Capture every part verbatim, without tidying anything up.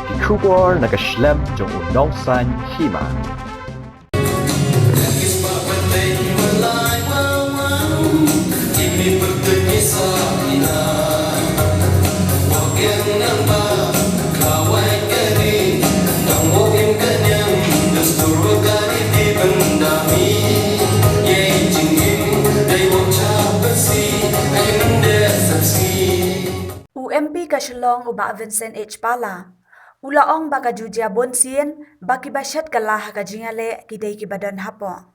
Ki khubor na ka shlem jong u nongsan hima. U M P ka Shillong u Bah Vincent H Pala u la ong ba ka ju jia bun sien ba kiba shet kylla ha ka jingïaleh ki dei kiba don hapoh.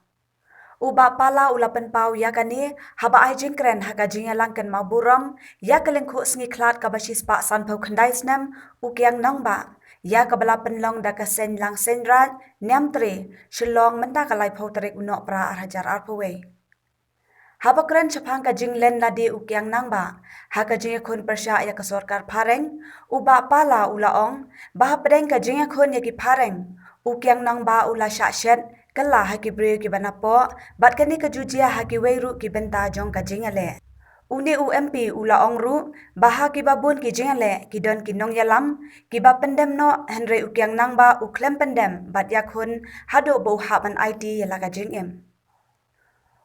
U Bah Pala u la pynpaw ïa kane haba ai jingkren ha ka jingïalang kynmaw burom ïa ka lyngkhuh sngi khlad kaba shispah sanphew khyndai snem u Kiang Nangbah, ïa kaba la pynlong da ka Seng Lang Seng Raid Niamtre, Shillong, mynta ka laiphew tarik u Nohprah ar hajar arphew wei. Haba kren shaphang ka jinglen lade u Kiang Nangbah ha ka jingïakhun pyrshah ïa ka sorkar phareng, u Bah Pala u la ong ba hapdeng ka jingïakhun ïa ki phareng, u Kiang Nangbah u la shah shet kylla ha ki briew kiba napoh, bad kane ka ju jia ha kiwei ruh ki bynta jong ka jingïaleh. Une u M P u la ong ruh ba ha kiba bun ki jingïaleh ki don ki nongïalam kiba pyndem noh, hynrei u Kiang Nangbah u khlem pyndem bad ïakhun haduh ba u hap ban aiti ïa la ka jingim.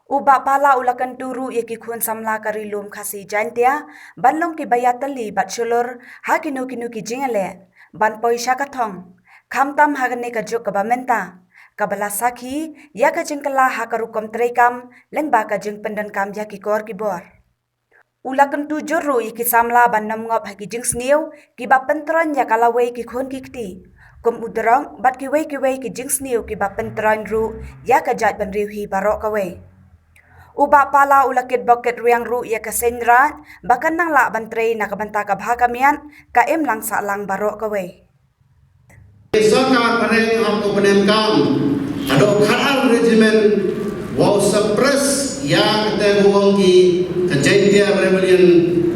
U Bah Pala u la kyntu ruh ïa ki khun samla ka Ri Lum Khasi Jaiñtia ban long kiba ïatylli bad shlur ha kino kino ki jingïaleh, ban poi sha ka thong, khamtam ha kane ka juk kaba mynta, kaba la sakhi ïa ka jingkylla ha ka rukom treikam lyngba ka jingpyndonkam ïa ki kor ki bor. U la kyntu jur ruh ïa ki samla ban nym ngop ha ki jingsniew kiba pyntroiñ ïa ka lawei ki khun ki kti, kum u drok bad kiwei kiwei ki jingsniew kiba pyntroiñ ruh ïa ka jaitbynriew hi baroh kawei. U Bah Pala u la kitbok kitrwiang ruh ïa ka Seng Raid ba kan nang lah ban trei na ka bynta ka bha ka miat, ka imlang sahlang baroh kawei. Sorkar phareng hap ko pynemkam haduh khatar regiment wow suppress ïa kata ka wong ki ka Jaiñtia Rebellion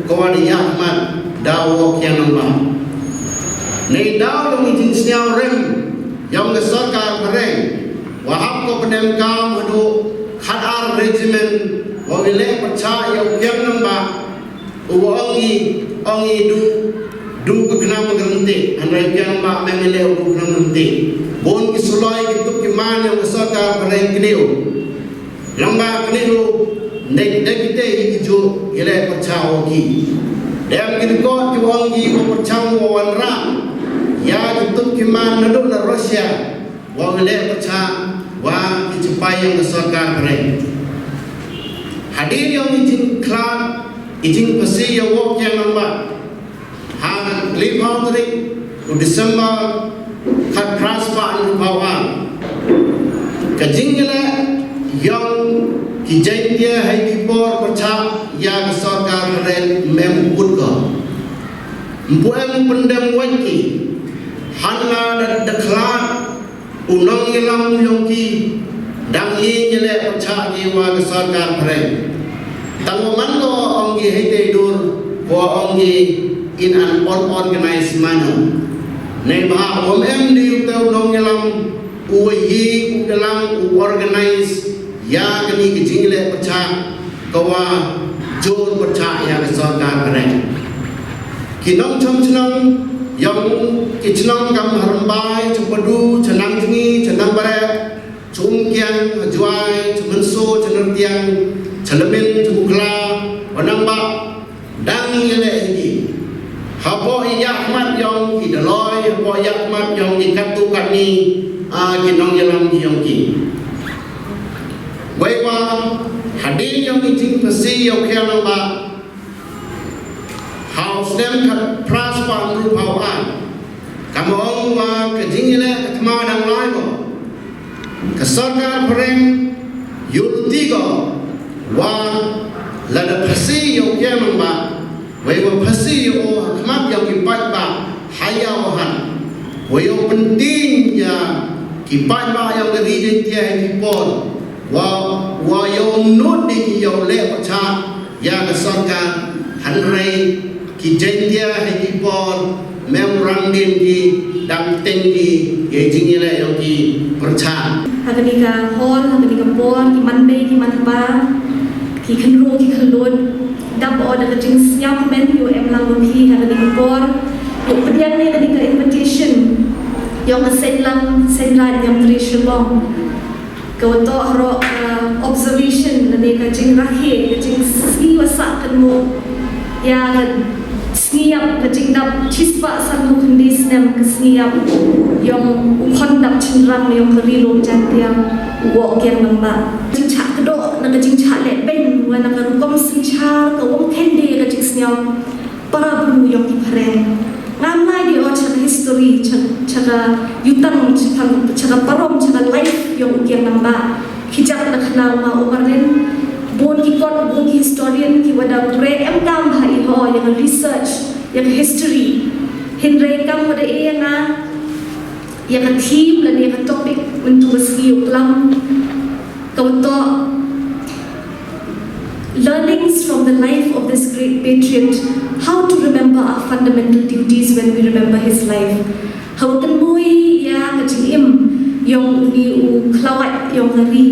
ka wa da ïa khmat da u Kiang Nangbah. Nei daw dong i jingsngew rem yong ka sorkar phareng wa hap ko pynemkam haduh khatar regiment wow ïaleh pyrshah ïa u Kiang Nangbah. U ong i, ong i du, du ka khnam ka rynti, hynrei Kiang Nangbah mem ïaleh u du ka khnam ka rynti. Bun ki suloi ki tup ki man ïa u sorkar phareng knieh u. Lang ba knieh u, ne dei kita hi ki ju ïaleh pyrshah u ki. Dem ki dkot ki ong i u pyrshah u wanrah ïa ki tup ki man naduh na Russia. Wa ngi leh pyrshah wa ki chipai ïa ka sorkar phareng. Hadien ïa i jingkhlad i jingpasi ïa u Kiang Nangbah ha ka laiphew tarik u December khatphra spah hynriewphew ar. Ka jingïaleh ïa ki Jaiñtia ha ki por pyrshah ïa ka sorkar phareng mem kut ko. Mpu em pyndem wat ki hangne da khlad u nongïalam yong ki dang ïaleh pyrshah ki wa ka sorkar phareng. Tang wa man ko ong ki hei te dur ko ong ki in an unorganized manner. Nei ba wa em di u te u nongïalam u wa ïalam u organize ïa kani ka jingïaleh pyrshah ka wa jur pyrshah ïa ka sorkar phareng. Ki nongchong chnong yong ki chnong kam Harmbai, Chempadu, Chanang Jngi, Chanang Bareh, Chumkiang, Jwai, Chamanso, Chanartiang, Chalamin, Chukla, Wanangbah, dang ïaleh hi ki. Hapoh ïa khmat yong ki daloi, hapoh ïa khmat yong ki katto katne, a ki nongïalam ki yong ki. Wei wa hadien yong ki jingpasi ïa u Kiang Nangbah ha u snem khatphra spah hynriewphew ar. Kam ong wa ka jingïaleh ka thma dang lai mo. Ka sorkar phareng ïoh ti ko wa lada phasi ïa u Kiang Nangbah, wei wa phasi ïa u ha khmat ïa ki paidbah ha ïa u ha. Wei ïa u pynting ïa ki paidbah ïa ka ri Jaiñtia ha ki por wa, wa ïa u nud di ïa u leh pyrshah ïa ka sorkar, hynrei ki Jaiñtia ha ki por mem rang dien ki dang teng ki ïa jingïaleh ïa ki pyrshah. Ha kani ka hall, ha kani ka por, ki man bei, ki man haba, ki khynroo, ki khyllood, dap o da ka jingsngewkmen ïa u em lang u ki ha kani ka por, ïa u pdiang ne kani ka invitation. Ïong ka Seng Lang Seng Raid Niamtre Shillong. Ka wa toh haroh ka observation lane ka jingrakhe, ka jingsngi wa sah kynmaw ïa ka sngi ïap, ka jingdap shispah sanphew khyndai snem ka sngi ïap ïong u khon dap shynrang ïong ka Ri Lum Jaiñtia, u Woh Kiang Nangbah. Jingshah kdoh na ka jingshah leh beiñ wa na ka rukom synshar ka wym kheiñ de ka jingsngew para bru ïong ki phareng. Ngam lai de o cha ka history, cha, cha ka jutang, cha ka, cha ka parom, cha ka life ïong u Kiang Nangbah. Khijak na khana u ma u Marlin, bun ki kot, bun ki historian ki wa da pure em kam ha i ho ïa ka research, ïa ka history. Hynrei kam wa da e ïa nga ïa ka theme lane ïa ka topic mynta ka sngi u klam ka wa toh Learnings from the life of this great patriot, how to remember our fundamental duties when we remember his life. Hawa kynmaw ïa ka jingim ïong uni u khlawait ïong ka ri.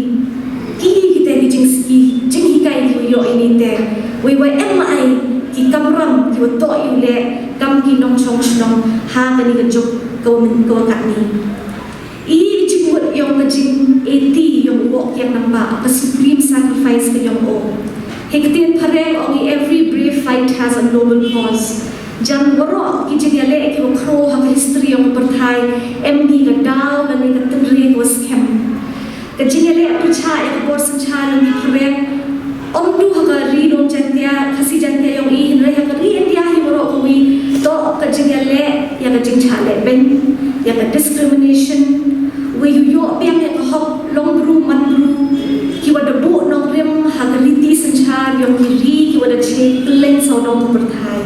Ki kita ki jing, ki jinghikai ki ïoh ini te. Wei wei em ai ki kamram ki wa toh ïu leh kam ki nongshong shnong ha kani ka juk ka wa min ka wa katni. I jingmut ïong ka jing-eti ïong u Woh Kiang Nangbah, ka supreme sacrifice ka ïong o. Hei ktien phareng ong i every brave fight has a noble cause. Jan waroh ki jingïaleh ki wa khro ha ka history ïong ka pyrthai em ki ka daw lane ka tynrai ka wa skhem. Ka jingïaleh pyrshah ïa ka bor synshar ïong ki phareng Ym du ha ka Ri Lum Jaiñtia, Khasi Jaiñtia ïong i, hynrei ha ka ri India hi waroh kawi, toh ka jingïaleh ïa ka jingshah leh beiñ, ïa ka discrimination, wei ïoh biang ïa ka hok long bru man bru, ki wa da buh nongrim ha ka riti synshar ïong ki ri ki wa da che kylleng sawdong ka pyrthai.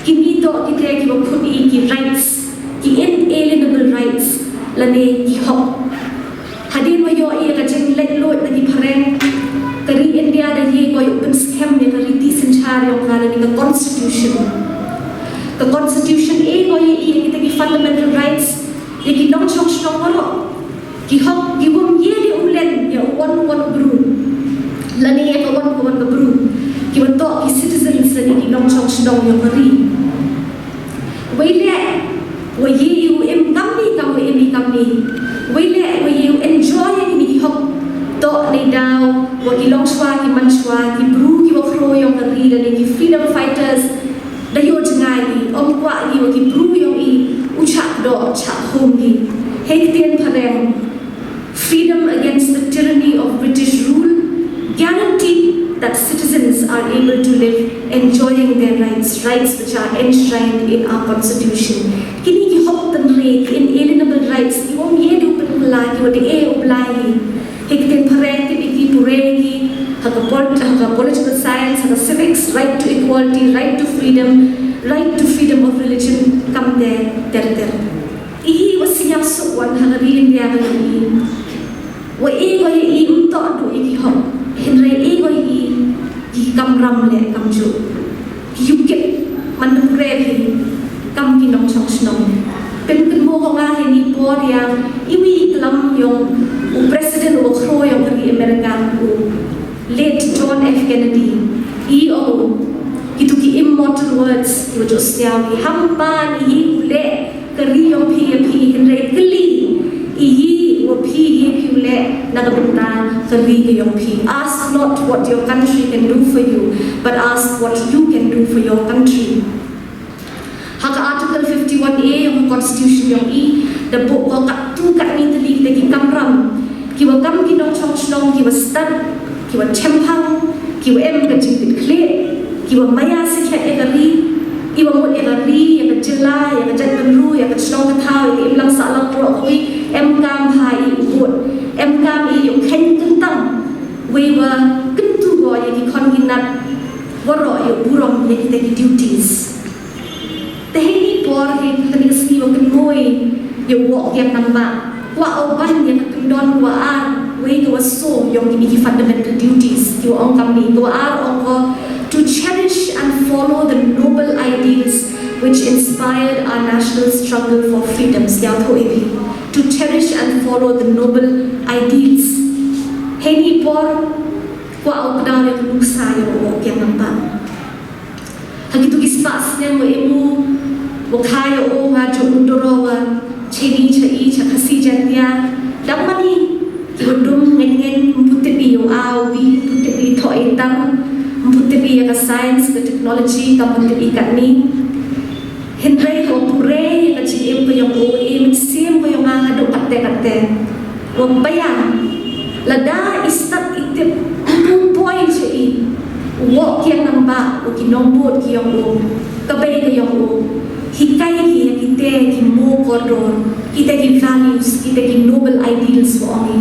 Kini toh kita ki wa khot i ki rights, ki inalienable rights, lane ki hok. Hadien wa ïoh i ka jingleit luid na ki phareng, ka ri India da ïeh ko ïoh pynskhem ïa ka riti synshar ïong ka lane ka constitution. Ka constitution e ko ïoh i kita ki fundamental rights ïa ki nongshong shnong waroh. Ki hok ki wym ïeh de u len ïa u wan u wan u bru, lane ïa ka wan ka wan ka bru. Ki wa toh ki citizens lane ki nongshong shnong ïong ka ri. Wei leh wa ïeh u im kamni kam wa im i kamni. Wei leh wa ïeh u enjoy ïa kini ki hok. Toh neidaw wa ki longshuwa ki mansuwa, ki bru ki wa khro ïong ka ri lane ki freedom fighters da ïoh jngai ki, ym kwah ki wa ki bru ïong i u shah doh shah hum ki. Hei ktien phareng. Freedom against the tyranny of British rule guaranteed that citizens are able to live enjoying their rights, rights which are enshrined in our constitution. Kini ki hok tynrai, ki inalienable rights, ki wym ïeh de u pynkylla, ki wa da e u Blai hi. Hei ktien phareng kini ki pure ki ha ka pol-, ha ka political science, ha ka civics, right to equality, right to freedom, right to freedom of religion, kam ter ter ter. I hi wa sñiaw suk wan ha ka ri India ka ri. Wa e ko i ym toh du i ki hok. Hynrei e ko i ki kamram leh kamjooh. Ki ïukit man da pure hi kam ki nongshong shnong. Pynkynmaw ko nga heini por ïa iwi i klam ïong u president u khro ïong ka ri America u late John F Kennedy. I ong kitu ki immortal words ki wa jooh sñiaw ki, ham ban i u leh ka ri ïong phi ïa phi, hynrei kylli i hi wa phi hi phi u leh na ka bynta ka ri ka ïong phi. Ask not what your country can do for you, but ask what you can do for your country. Ha ka Article fifty-one A ïong ka Constitution ïong i da buh ko katto katne tylli kita ki kamram ki wa kam ki nongshong shnong ki wa stad, ki wa chemphang, ki wa em ka jingkitkhlieh, ki wa maïa sakhiat ïa ka ri, i wa mut ïa ka ri, ïa ka jylla, ïa ka jaitbynriew, ïa ka shnong ka thaw, ïa ka imlang sahlang waroh kawi, em kam ha i u bud, em kam i u kheiñ kyntang, wei wa kyntu ko ïa ki khon ki nat waroh ïa u burom ïa kita ki duties. Te heini por hi kani ka sngi wa kynmaw ïa u Woh Kiang Nangbah. Kwah u ban ïa ka kyndon ka wa ar, wei ka wa soo ïong kini ki fundamental duties. Ki wa ong kamni, ka wa ar ong ko, to cherish and follow the noble ideals which inspired our national struggle for freedom. Sñiawthuh ïa phi. To cherish and follow the noble ideals. Heini por kwah u kdaw ïa ka nuksa ïa u Woh Kiang Nangbah. Ha kitu ki spah snem wa em u, wa kha ïa u ha jong u doro wa Chini cha i cha Khasi Jaintia, dang mani ki wa dum ngen ngen, ym pu tip i ïa u A u B, ym pu tip i thoh i tar, ym pu tip i ïa ka science ka technology, kam pu tip i katni. Hynrei u pure ïa ka jingim ka yong u, i mynsiem ka yong nga haduh katte katte. Wa paya, lada i stad i tip, ym pu poi cha i, u wa kiang nang ba, u ki nongbud ki yong u, ka bei ka yong u. Hikai ki ïa kite ki mo kordor, kite ki values, kite ki noble ideals wa ong i.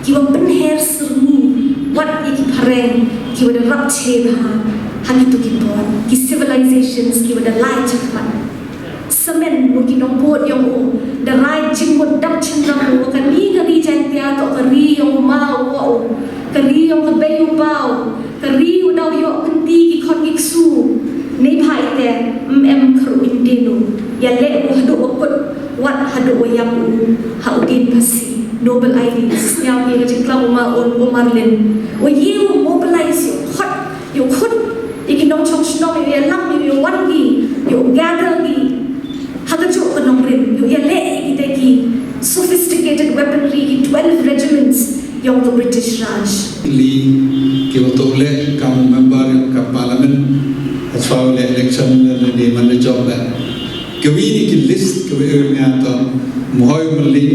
Ki wa pynher syrngu, wat ïa ki phareng, ki wa da rap che bha, ha kito ki por, ki civilizations, ki wa da lai chakmat. Samen, mo ki nongbud yong u, da rai jingmut dap chynrang u, kani ka ri Jaintia toh ka ri yong u ma u wa u, ka ri yong ka bei u pa u, ka ri u daw ïoh kynti ki khon ki ksu, neibhah ite, ym em khruh ïndin u. Ïaleh u haduh wa kut, wat haduh wa ïap u, ha u dien phasi. Noble ideals, sñiaw ki ka jingklam u ma u, u Marlin. Wa ïa u mobilize, ïa u khot, ïa u khot, ïa ki nongchong shnong, ïa u ïalam, ïa u wan ki, ïa u gather ki. Ha kajuh ka nongrim, ïa u ïaleh ïa kita ki sophisticated weaponry, ki twelve regiments yong ka British Raj. Li ki wa toh leh kam member yong ka parliament, hashwa u leh election lane man da jop leh. Ka wi na ki list ka wa ïoh ïa nga toh, Mhoi Mylliem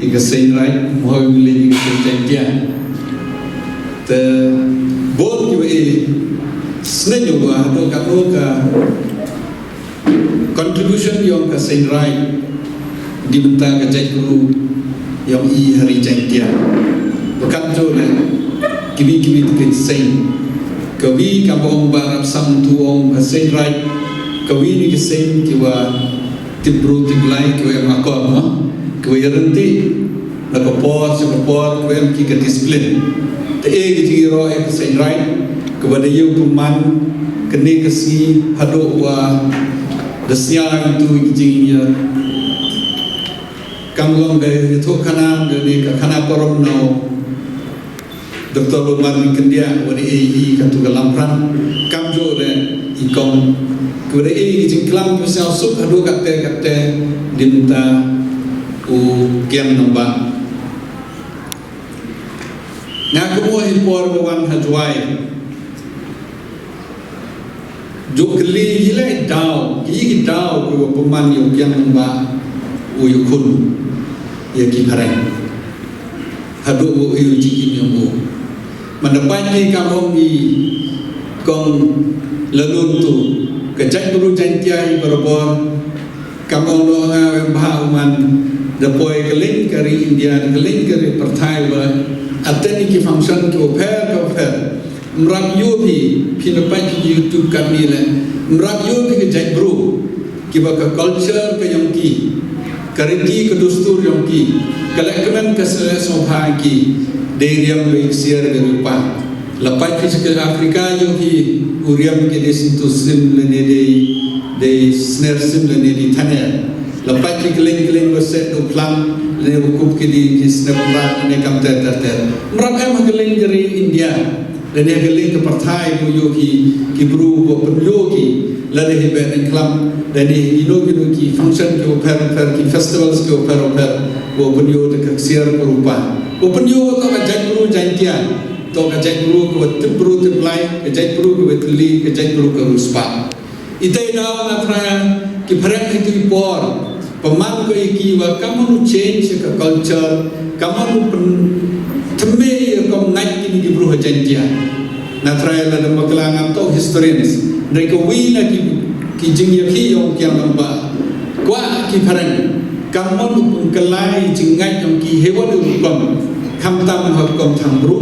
ïa ka Seiñ Raij, Mhoi Mylliem ïa ka Seiñ Jaiñtia. Te bun ki wa ïoh sneng ïoh wa haduh katno ka contribution yong ka Seiñ Raij, di bynta ka jaitbru yong i ha ri Jaiñtia. Wa kamjooh leh kiwi kiwi ki seiñ. Kawi kam ong ba Rapsang, tu ong ka Seiñ Raij. Kawi na ki seiñ ki wa tip bru tip Blai, ki wa em akor, mo, ki wa ïaryntih na ka por sha ka por, ki wa em ki ka discipline. Te e ki jingïaroh ïa ka Seiñ Raij, ka wa da ïoh pynman kane ka sngi haduh wa da sñiaw ïa kitu ki jingïa. Kam long ka ïathuh khana, da ne ka khana parom na u Doktor Umar Marweiñ Khyndiah, wa da e i katu ka lamphrang, kamjooh leh i kong, ki wa da e i ki jingklam ki sñiawsuk haduh katte katte, di bynta u Kiang Nangbah. Nga kynmaw i por ba wan ha Jowai. Jooh kylli i leh daw, i daw ki wa pynman ïa u Kiang Nangbah u ïakhun ïa ki phareng. Haduh u ïoh jingim ïa u. Man da pait ki kam ong i kong Lalun tu, ka jaitbru Jaiñtia i barabor. Kam ong noh nga wa em bha u man da poi kylleng ka ri India, kylleng ka ri pyrthai wa attend ki function ki wa pher ka wa pher. Mrap ïoh phi, phi na pait ki YouTube katni leh. Mrap ïoh phi ka jaitbru, ki wa ka culture ka yong ki, ka riti ka dustur yong ki, ka leh kmen ka sngewbha ki, dei riam wei ksiar ka rupa. La pait ki sha ka Africa ïoh ki u riam ki dei syntu sim lane dei, dei sner sim lane dei thaner. La pait ki kylleng kylleng wa set u phlang lane wa kup ki dei ki sner prak lane kam ter ter ter. Mrap em ha kylleng ka ri India lane ha kylleng ka pyrthai ko ïoh ki, ki bru wa pynïoh ki lane hi bad nang klam lane ïoh ki, ïoh ki function ki wa pher pher, ki festivals ki wa pher pher, wa pynïoh da ka ksiar ka rupa. Wa pynïoh wa toh ka jaitbru Jaiñtia. Toh ka jaitbru ka wa tip bru tip Blai, ka jaitbru ka wa thylli, ka jaitbru ka riewspah. Ite daw nga thrang ki phareng ha itu i por, pynman ko ïa ki wa kam u change ka culture, kam u pynthymmai ïa ka ngait kini ki bru ha Jaiñtia. Nga thrang lada ma ka la ngam toh historians, hynrei ka wi na ki, ki jingïakhih yong u Kiang Nangbah, kwah ki phareng kam mon u pynkylla i jingngait yong ki ha wat u rukom, khamtam ha rukom thang bru,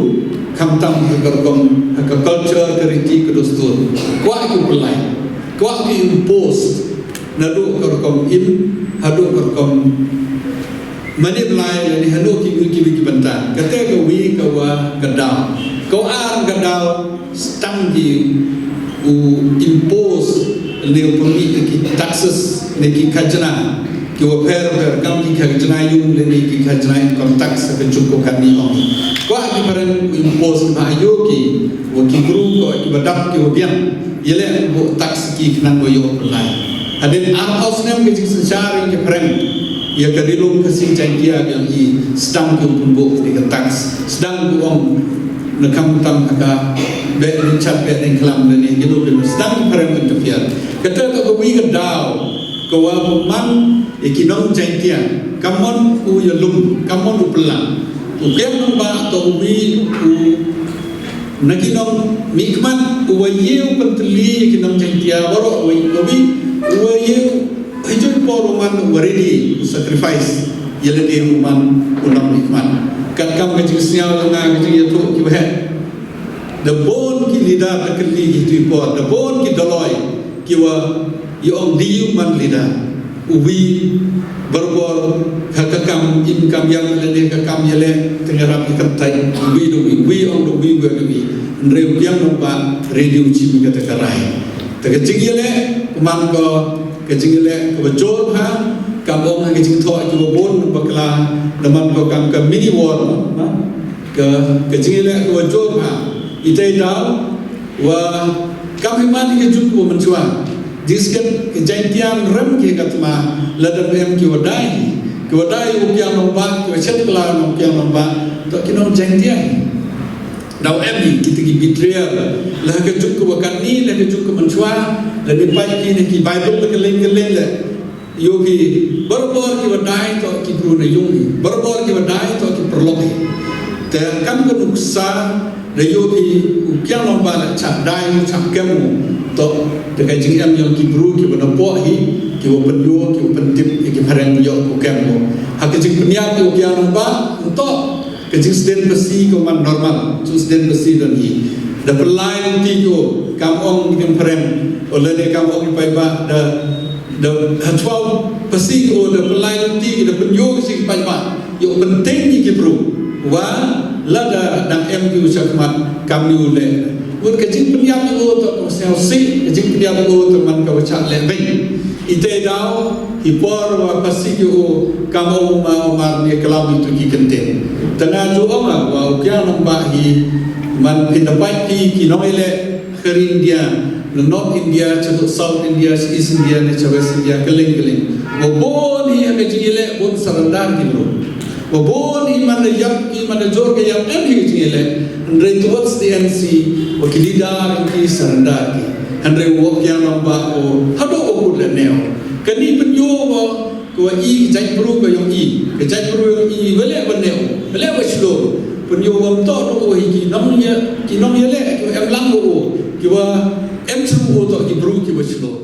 khamtam ha ka rukom, ha ka culture, ka riti ka dustur. Kwah ki u pyllait, kwah ki u impose, naduh ka rukom im haduh ka rukom mane Blai lane haduh ki wi ki wi ki bynta. Kata ka wi ka wa ka daw. Ka wa ar ka daw, tang ki u impose lane u pynmih ki taxes lane ki khajna ki wa pher pher, kam ki khajna yung lane ki khajna income tax ka juk ko katni ong. Kwah ki phareng u impose ba ïoh ki wa ki bru ko ki wa dap ki wa biang, ïaleh u tax ki khnang wa ïoh pynlait. Hadien arphew snem ka jingsynshar ki phareng Ïa ka ri lum Khasi Jaiñtia ka ïong i sdang ki u pynbok ïa ka tax, sdang ki u ong na kam tam ha ka beh ning chat beh ning klam lane ki lum ki sdang ki phareng interfere. Kata ka ka wi ka daw ka wa pynman ïa ki nong Jaiñtia, kam mon u ïalum, kam mon u pynlang. U Kiang Nangbah to u wi u na ki nongmihkhmat u wa ïew pyntylli ïa ki nong Jaiñtia baroh, u wa ïew, u wa ïew ha juh por u man u wa ready u sacrifice ïa lade u man u nongmihkhmat. Katkam ka jingsngew jong nga, ka jingïathuh ki waheh, da bun ki leader da kylli ki tu i por, da bun ki doloi ki wa ïa ong di u man leader. U wi barabor ha ka kam im kam ïam lane ka kam ïaleh, tyngrap ïa ka tai, u wi da wi, wi ong da wi, wi da wi. Hynrei u Kiang Nangbah ready u chim ïa kata ka rai. Te ka jingïaleh ka man ko ka jingïaleh ka ba jur ha, kam ong ha ka jingthoh ki ba bun bakla, da man ko kam ka mini war, ha? Ka ka jingïaleh ka ba jur ha. Ita i daw wa kam hi man ki juk ki ba mynshuwa. Jingsngewsih ki Jaiñtia rem ki ka tma, lada em ki wa dai, ki wa dai u Kiang Nangbah, ki wa shet kla u Kiang Nangbah, to ki nong Jaiñtia hi. Daw em hi kita ki betrayal, la ka juk ki wa katni, la ka juk ki mynshuwa, la ni pai ki ne ki Bible la ka leng ka leng le. Ïoh ki barabor ki wa dai to ki bru na ïung hi, barabor ki wa dai to ki paralok hi. Te kam ka nuksa da ïoh ki u Kiang Nangbah la chah dai u chah kem u to, da ka jingem ïong ki bru ki wa na poh hi, ki wa pynïoh, ki wa pyntip ïa ki phareng ïoh u kem u. Ha ka jingpynïap ïa u Kiang Nangbah to ka jingsden pasi ka man normal, jingsden pasi don hi. Da pynlai lynti ko, kam ong ki phareng, o lane kam ong ki paidbah, da da ha chwa pasi ko da pynlai lynti, da pynïoh ki paidbah ïoh pynting ki bru. Wa lada dang em ki u shakhmat kam ni u leh. Wat ka jingpynïap ko to ka sngewsih, ka jingpynïap ko to man ka wa chah leh beng. Ita i daw hi por wa pasi ko kam u ma u mar ni klam itu ki kynting. Tang nga ju ong wa u Kiang Nangbah hi man phin da pait ki ki nongïaleh ka ri India, na North India, cha South India, cha East India, ne cha West India, kylleng kylleng. Wa bun hi ha ka jingïaleh bun surrender ki bru. Wa bun hi man da ïap ki, man da jur ka ïap em hi ka jingïaleh. Hynrei towards the end si wa ki leader ki surrender ki. Hynrei wa Kiang Nangbah o haduh o kut leh neo. Kani pynïoh wa Ko i ki jaitbru ka ïong i, ki jaitbru ïong i, ba leh ba neh, ba leh ba shlur. Pynïoh bam to to hi ki nongïa, ki nongïaleh, ki wa em lang ko, ki wa em shu ko to ki bru ki wa shlur.